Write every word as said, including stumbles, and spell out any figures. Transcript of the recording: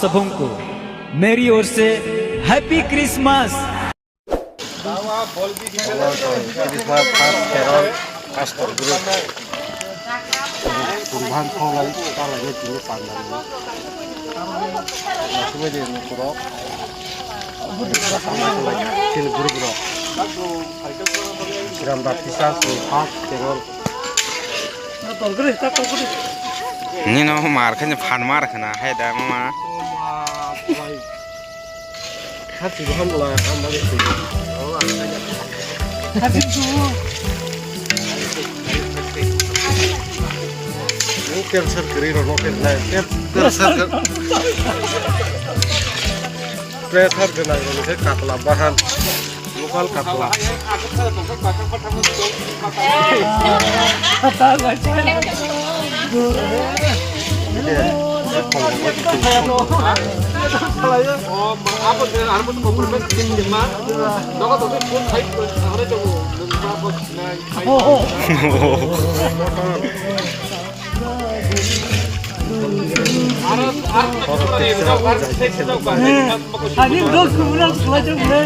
सबों को मेरी ओर से happy Christmas. Christmas first carol, pastor group. Kurban kholai, kholai ni tini pandal ni. Nasibai de nukurok. Tini group rok. Gram Baptista first carol. Nino mar khani phan mar khana hai da mama. Hati bahan la, hamba ni sini. Hati tu. Ni cancer kiri ro, no cancer, cancer. Pressure kena ro, ni kakla bahan. Local kakla. Ani dok kumura sula jong le.